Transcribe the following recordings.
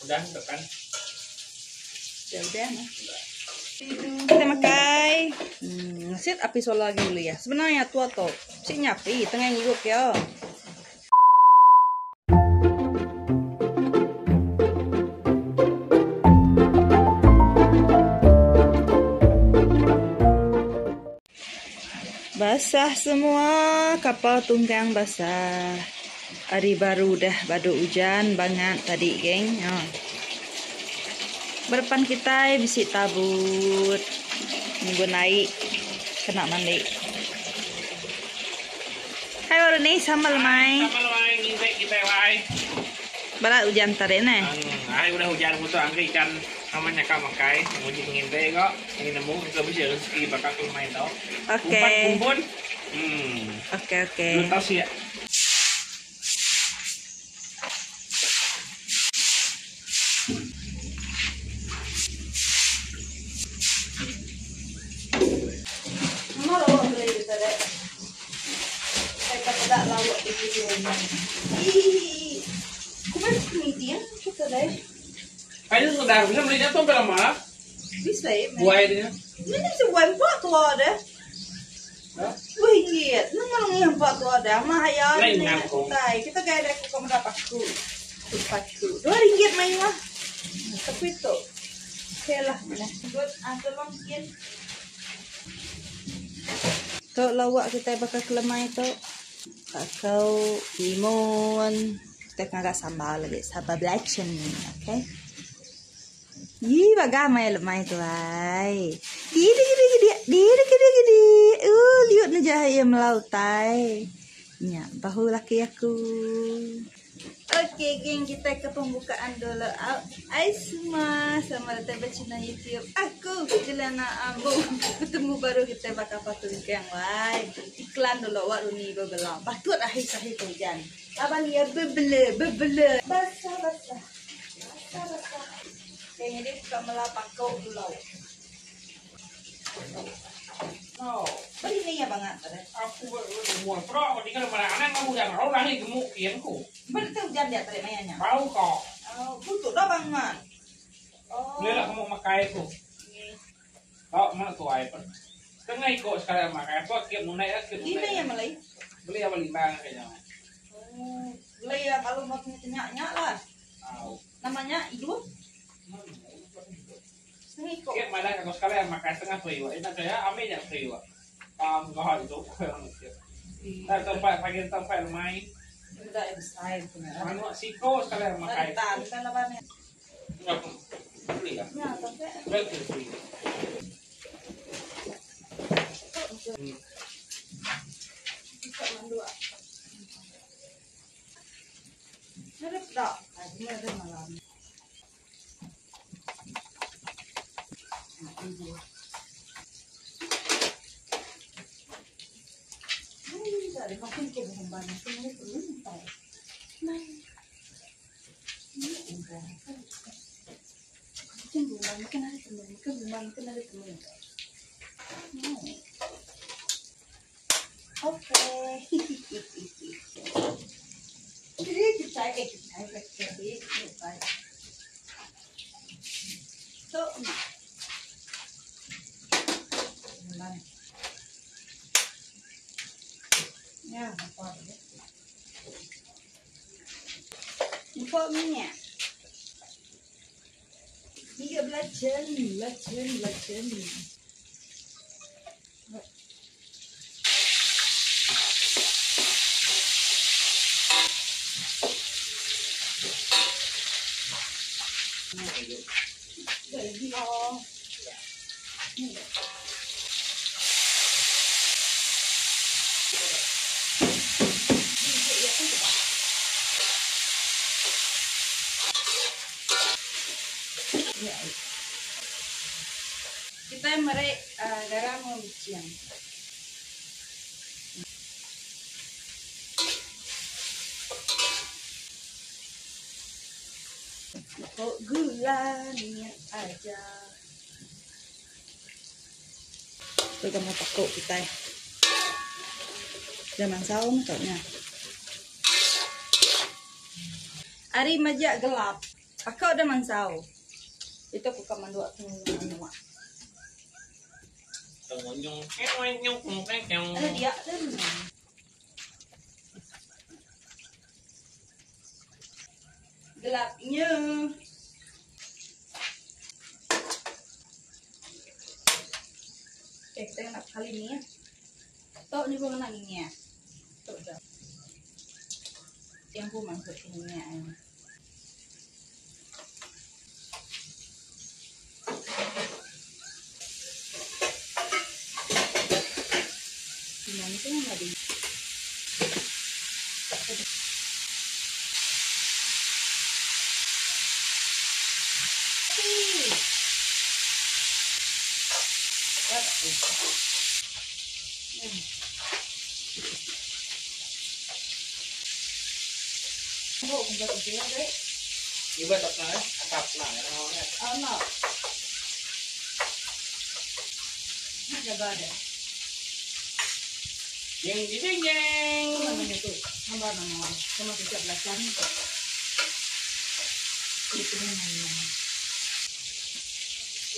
Udah tekan. Ya udah mah. Kita makai. Nasit api solar lagi beli ya. Sebenarnya tua tu. Sik nyapi tengah ngirup ya. Basah semua kapal tunggang basah. Hari baru dah badu ujan bangat tadi geng. Ha. Berpan kitai bisi tabut. Nimbun ai kena mandi. Hai baru ni sama lemai. Sama lemai ngintik kitai wai. Balat ujan tadi neh. Ai udah ujan mutu angka ikan Nama nya ka makai, nguji pengintai ga, ngi nemu engka bisi rezeki baka ke lemai tu. Ok. Umpan kumpun. Hmm. Ok ok. Lu tasik. Nama lauk beli kita dek. Saya ka peda lauk di rumah. Hihihi. Kumai meeting kita deh. Kayaknya sudah bisa belinya tuh sampai lama. Bisa ya. Buai dia. Ini bisa buai empat tua deh. Wih, iya. Nang nang empat tua deh. Mah ya. Lain ngaku. Kita gaya deh aku kamu dapat aku. Empat tu. RM2 main lah. Tapi tu. Okey lah. Mana? Good. Ah, tolong sikit. Tu lawak kita bakal kelemai tu. Bakal timun. Kita ngaga sambal lagi, sambal belacan, okay. Yi baga mai lemai tu ai. Di di di di di di di di. Liut ne jahai melautai. Nya bahu laki aku. Okey geng kita ke pembukaan dulu. Hai semua, selamat datang ba channel YouTube aku Jelana Ambu. Betemu baru kita ba kapal tungkang wai. Iklan dulu wak runi bebela. Patut ahi sahi ke ujan. Laban iya bebela bebela. Basah basah. Basah basah. Okey nyadi buka mela pakuk dulu. No. Beri ni iya bangat tadi. Aku umur pro tinggal mana anang aku udah rau lagi gemuk kian ku. Beri tu ujan dia tadi maya nya. Bau kok. Oh, butuh dah bangat. Oh. Boleh lah gemuk makai ku. Tau mana tuai pun. Setengah ikut sekali makai. Apa kiap munai lah kiap munai. Ini yang Malay. Beli apa limbang kayaknya. Oh, beli ya kalau mau tanya-tanya lah. Tahu. Namanya hidup. Setengah ikut. Kiap malah aku sekali yang makai setengah free wak. Ini saya ambil je free wak. Pam kau itu. Tak tempat pagi tempat main. Sudah besar punya. Anu siko sekali yang makai. Tan kan laban. Enggak. Beli lah. Ya, tapi Beli free. Buka mandua. Ada tak? Ada ada malam. Okay. So, Ya, apa tu? Empat minyak. Tiga belacan, belacan, belacan. Kita meri garam enggau miching. Kok gula niat aja. Tu kamu pakuk kitai. Zaman saum tu nya. Ari majak gelap. Pakau dah mansau. Itu aku ka manduk aku manuk. Ada dia tu. Gelapnya. Okay, kita nak kali ni. Tok ni pun kena minyak. Tok dah. Yang pun masuk minyak. Gimana sih yang tadi? Iba tak nak eh? Tak nak eh? Oh, no. Nak jaga dia. Jeng jeng jeng. Namanya tu. Tambah nama. Sama kita belacan. Itu namanya.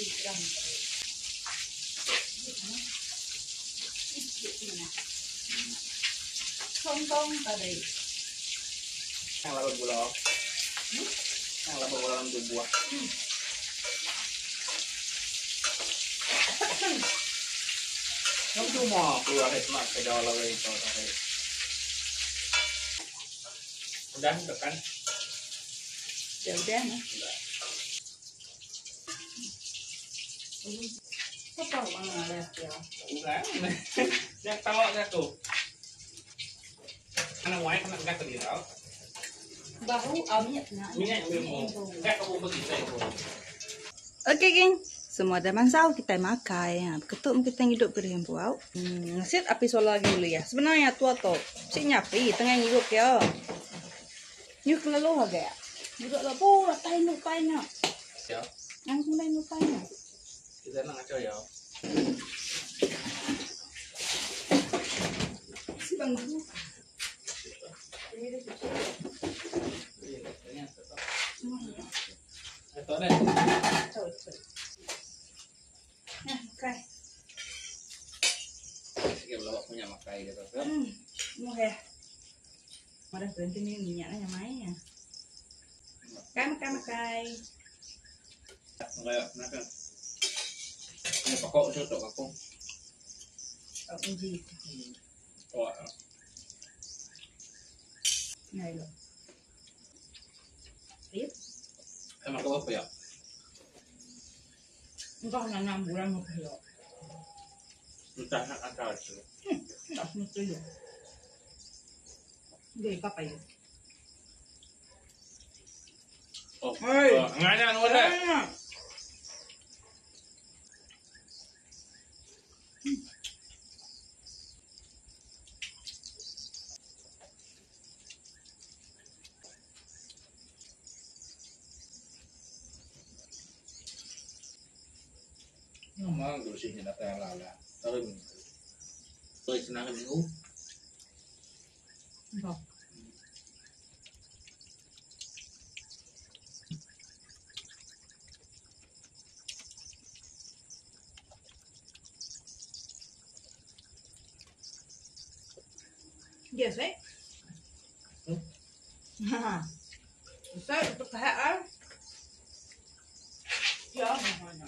Ikan. Sontong tadi. Yang laba gula. Yang laba gula dalam tubuh. Yang cuma keluar hikmat ke dalam itu tadi. Udah tekan. Ya udah nah. Kau tahu mana ada ya? Udah. Yang tahu aku. Anak wae kena gas tadi tau. Bahu minyak nak. Minyak yang mau. Enggak kamu begitu ya. Okey geng. Semua dah mansau kita makan. Ha, ketuk kita hidup ke dalam puau. Nasi api solar lagi dulu ya. Sebenarnya tua tu. Cik nyapi tengah hidup ya. Ni kelalu harga ya. Duduk lah po, ratai nuk pai nak. Ya. Langsung dah nuk pai nak. Kita nak ngaco ya. Si bang tu. Itu deh. Nah, makan. Sige, belum punya makai gitu. Oke. Udah berhenti nih minyaknya main ya. Makan, makan, makan. Enggak, kenapa? Ini pokok itu tuh aku. Oh, uji. Oh, Nah, itu. Iya. Emang kau apa ya? Enggak 6 bulan mau ya. Entah nak akal itu. Tak mesti ya. Dia papa ya. Oh, Hei. enggak ada udah. Memang dosisnya nak yang lala. Tapi Tôi senang minggu. Enggak. Yes, eh? Ha. Saya untuk kehaan. Ya, mana?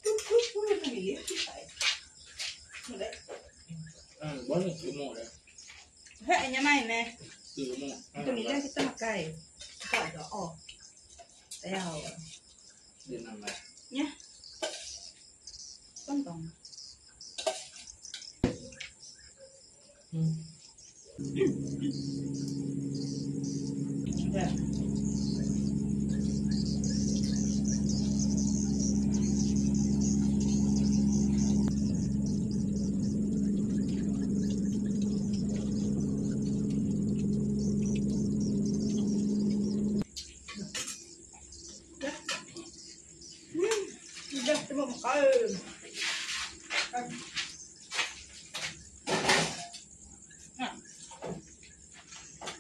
Tu tu tu ni kita. Boleh. Boleh semua dah. Hanya main eh. Semua. Kita milih kita makan. Tak ada. Oh. Tahu. Dia nama. Ya. Tontong. Dah. Dah. Dah, tengok makan.